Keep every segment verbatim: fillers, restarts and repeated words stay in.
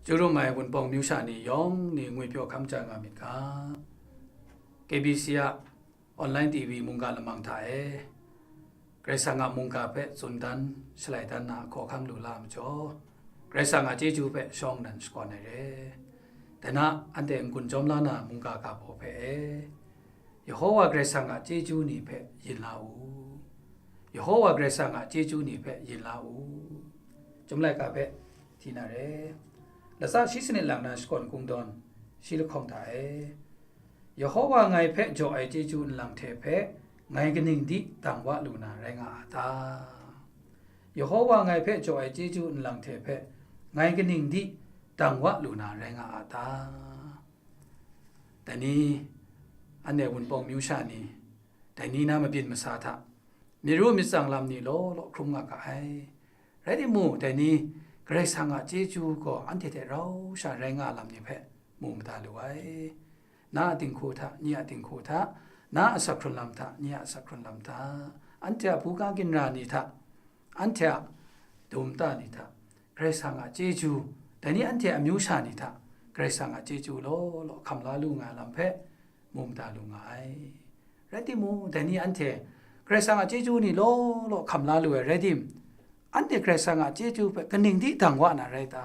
Chyarum ai Wunpawng amyu sha ni yawng ni ngwipyaw hkam chya nga myit ga, K B C a online T V mungga lamang hta e, Karai Kasang a mungga hpe tsun dan, shalai dan na hkawhkam lu la ai majaw, Karai Kasang a chyeju hpe shawng nnan shakawn ai re. Dai na, anhte n-gun jawm la na mungga ga baw hpe e, Yehowa Karai Kasang a chyeju ni hpe yin la u. Yehowa Karai Kasang a chyeju ni hpe yin la u. Chyum laika hpe hti na re. Latsa shi sanit lang na shakawn kungdawn, shi lahkawng hta e, Yehowa ngai hpe jaw ai chyeju nlang hte hpe ngai kaning di dang wa lu na rai nga a ta? Yehowa ngai hpe jaw ai chyeju nlang hte hpe ngai kaning di dang wa lu na rai nga a ta? Dai ni, anhte Wunpawng amyu sha ni, dai ni na mabyin masa hta, myit ru myit tsang lam ni law law hkrum nga ga ai. Rai timung, dai ni, Karai Kasang a chyeju gaw anhte hte rau sha rai nga lam ni hpe mu mada lu ai. Na a dinghku hta, nye a dinghku hta, na a asak hkrun lam hta, nye a asak hkrun lam hta, anhte a buga ginra ni hta, anhte a dum ta ni hta, Karai Kasang a chyeju, dai ni anhte amyu sha ni hta, Karai Kasang a chyeju law law hkam la lu nga ai lam hpe mu mada lu nga ai. Rai timung, dai ni anhte Karai Kasang a chyeju ni law law hkam la lu ai rai tim, anhte Karai Kasang a chyeju hpe kaning di dang wa na rai ta?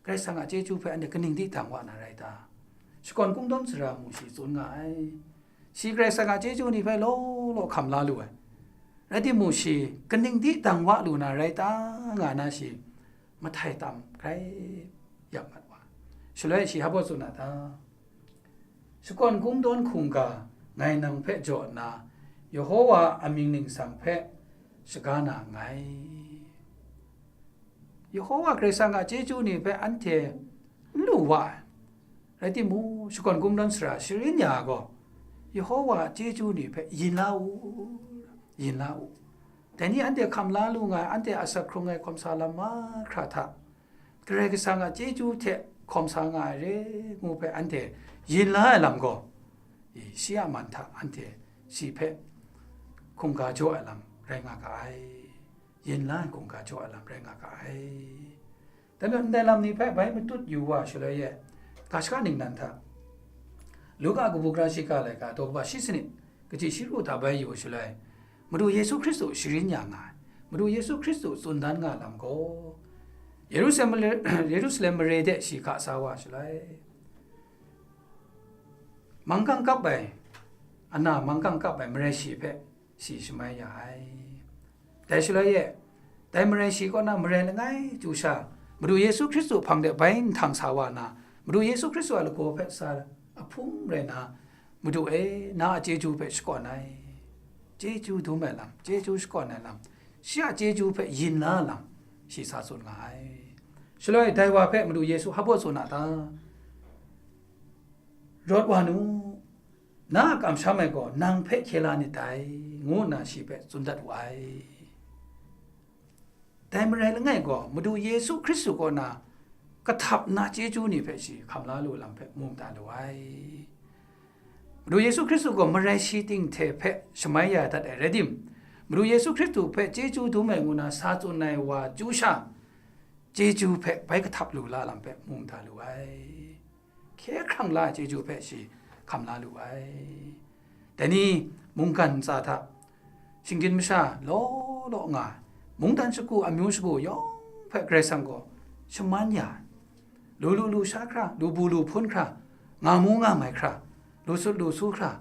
Karai Kasang a chyeju hpe anhte kaning di dang wa na rai ta? Shakawn kungdawn sara mu shi tsun nga ai. Shi Karai Kasang a chyeju ni hpe law law hkam la lu ai. Rai timung, shi kaning di dang wa lu na rai ta, nga na shi mahtai tam grai yak mat wa. Shaloi shi hpa baw tsun a ta? Shakawn kungdawn hkungga ngai nang hpe jaw nna, Yehowa a mying ningsang hpe shaga na nngai. Yehowa Karai Kasang a chyeju ni hpe anhte n lu wa ai. Rai timung, shakawn kungdawn sara sharin ya gaw, Yehowa a chyeju ni hpe yin la u, yin la u. Dai ni anhte hkam la lu nga ai, anhte a asak hkrung ai hkawm sa lam mahkra hta, Karai Kasang a chyeju hte hkawm sa nga ai re ngu hpe anhte yin la ai lam gaw, i, shi a man hta anhte shi hpe hkungga jaw ai lam rai nga ga ai, yin la ai hkungga jaw ai lam rai nga ga ai. Dai majaw, ndai lam ni hpe bai matut yu wa shaloi e, ga shaka ningnan hta, Luka kabu gara shiga laika daw kaba shi sanit, kaji shi ru hta bai yu shaloi, Madu Yesu Hkristu sharin ya nga ai, Madu Yesu Hkristu tsun dan nga lam gaw, Yerusalem mare, Yerusalem mare de shi ga sa wa shaloi, manggang kap ai, ana manggang kap ai marai shi hpe shi shamai ya ai. Dai shaloi e, dai marai shi kaw na marai langai chyu sha, Madu Yesu Hkristu hpang de bai nhtang sa wa na, Madu Yesu Hkristu a lagaw hpe sa ahpung rai na, Madu e, na a chyeju hpe shakawn ai, chyeju dum ai lam, chyeju shakawn ai lam, shi a chyeju hpe yin la lam, shi sa tsun nga ai. Shaloi dai wa hpe Madu Yesu hpa baw tsun a ta? Rawt wa nu, na a kamsham ai gaw nang hpe hkye la nit dai, ngu nna shi hpe tsun dat wu ai. Dai marai langai gaw, Madu Yesu Hkristu kaw na kahtap na chyeju ni hpe shi hkam la lu lam hpe mu mada lu ai. Madu Yesu Hkristu gaw marai shi ting hte hpe shamai ya dat ai rai tim, Madu Yesu Hkristu hpe chyeju dum ai ngu na sa tsun ai wa chyu sha, chyeju hpe bai kahtap lu la lam hpe mu mada lu ai. Hkye hkrang la ai chyeju hpe shi hkam la lu ai. Dai ni mungkan ntsa hta, shinggyim masha law law nga ai, mungdan shagu amyu shagu yawng hpe Karai Kasang gaw shaman ya ai. Lu lu lu sha hkra, lu bu lu hpun hkra, nga mu nga mai hkra, lu sut lu su hkra,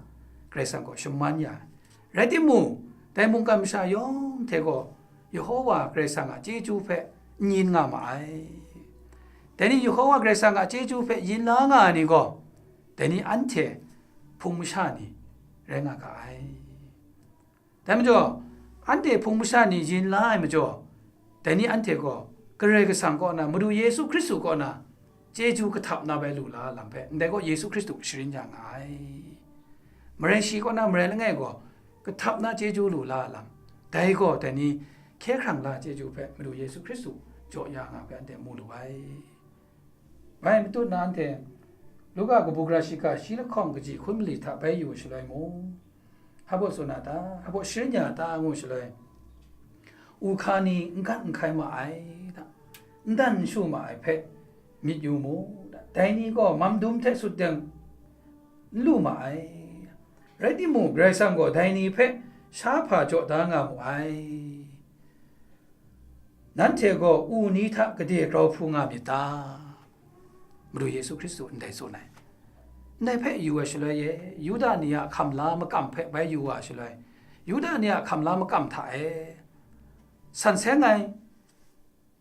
Karai Kasang gaw shaman ya ai. Rai timung, dai mungkan masha yawng hte gaw Yehowa Karai Kasang a chyeju hpe n yin nga ma ai. Dai ni Yehowa Karai Kasang a chyeju hpe yin la nga ai ni gaw, dai ni anhte hpung masha ni rai nga ga ai. Dai majaw, anhte hpung masha ni yin la ai majaw, dai ni anhte gaw Karai Kasang kaw na, Madu Yesu Hkristu kaw na, chyeju kahtap na bai lu la lam hpe, ndai gaw Yesu Hkristu sharin ya nga ai. Marai shi kaw na marai langai gaw, kahtap na chyeju lu la lam, dai gaw dai ni hkye hkrang la chyeju hpe Madu Yesu Hkristu jaw ya nga hpe anhte mu lu ai. Bai matut na anhte Luka kabu gara shiga shi lahkawng kaji hkun mali hta bai yu shaloi mu. Hpa baw tsun a ta? Hpa baw sharin ya ta ngu shaloi, u hka ni n gat n hkai ma ai hta, n dan n shu ma ai hpe, myit yu mu, dai ni gaw mam dum hte sut teng n lu ma ai. Rai timung, Karai Kasang gaw dai ni hpe sha hpa jaw da nga mu ai. Nanhte gaw u ni hta gade grau hpu nga myit ta? Madu Yesu Hkristu ndai tsun ai. Ndai hpe yu ai shaloi e, Yuda ni a hkam la makam hpe bai yu wa shaloi, Yuda ni a hkam la makam hta e, san seng ai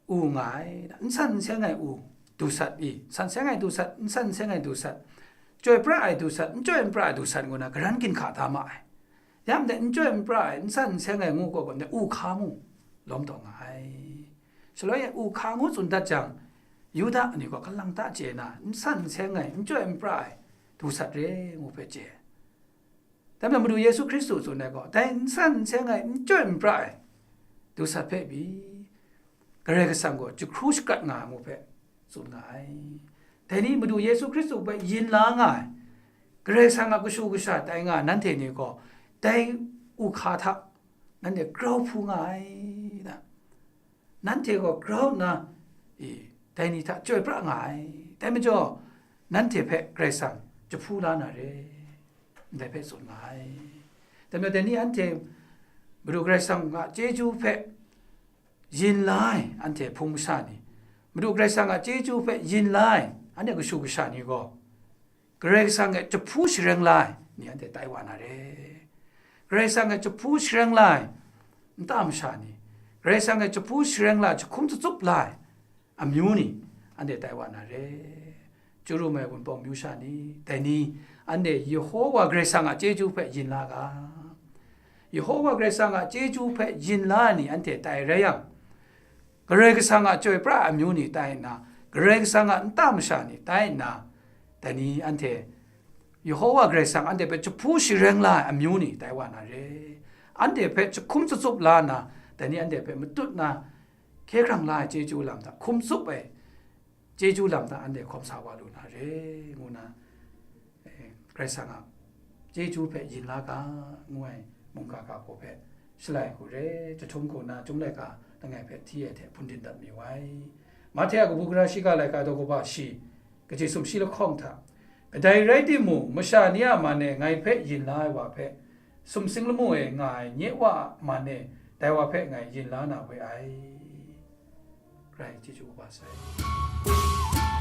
u nga ai, n san n seng ai u du sat i, san seng ai du sat, n san n seng ai du sat, chyoi pra ai du sat, n chyoi n pra ai du sat ngu na, karan ginhka da ma ai. Yang de n chyoi n pra ai, n san n seng ai ngu gaw gaw, ndai u hka ngu lawm taw nga ai. Shaloi u hka ngu tsun dat jang, Yuda ni gaw kalang ta chye na, n san n seng ai, n chyoi n pra ai du sat re ngu hpe chye ai. Dai majaw Madu Yesu Hkristu tsun ai gaw, dai n san n seng ai, n chyoi n pra ai du sat hpe pyi, Karai Kasang gaw jahkru shakrat nga ai ngu hpe tsun nga ai. Dai ni Madu Yesu Hkristu hpe yin la nga ai, Karai Kasang a kashu kasha tai nga ai nanhte ni gaw, dai u hka hta nanhte grau hpu nga ai, da. Nanhte gaw grau nna, i, dai ni hta chyoi pra nga ai. Dai majaw, nanhte hpe Karai Kasang jahpu la na re, ndai hpe tsun nga ai. Dai majaw, dai ni anhte Madu Karai Kasang a chyeju hpe yin la ai, anhte hpung masha ni, Madu Karai Kasang a chyeju hpe yin la ai, anhte kashu kasha ni gaw, Karai Kasang e jahpu shareng la ai ni anhte tai wa na re. Karai Kasang e jahpu shareng la ai nta masha ni, Karai Kasang e jahpu shareng la ai, jahkum tsatsup la ai amyu ni anhte tai wa na re. Chyaru mai Wunpawng amyu sha ni, dai ni anhte Yehowa Karai Kasang a chyeju hpe yin la ga. Yehowa Karai Kasang a chyeju hpe yin la ai ni anhte tai rai yang, Karai Kasang a chyoi pra ai amyu ni tai nna, Karai Kasang a nta masha ni tai nna, dai ni anhte Yehowa Karai Kasang anhte hpe jahpu shareng la ai amyu ni tai wa na re. Anhte hpe jahkum tsatsup la nna, dai ni anhte hpe matut na hkye hkrang la ai chyeju lam hta, hkum tsup ai chyeju lam hta anhte hkawm sa wa lu na re, ngu na, eh, Karai Kasang a chyeju hpe yin la ga, ngu ai mungga ga hpaw hpe shalai hku re, jahtum hku na Chyum laika langai hpe hti ai hte hpun din dat mi wai. Mahte a kabu gara shiga laika daw kaba shi, kaji sumshi lahkawng hta, kadai rai timung, masha ni a man e ngai hpe yin la ai wa hpe, sumsing lamu e nga ai nye Wa a man e, dai wa hpe ngai yin la na we ai. Karai chyeju kaba sai.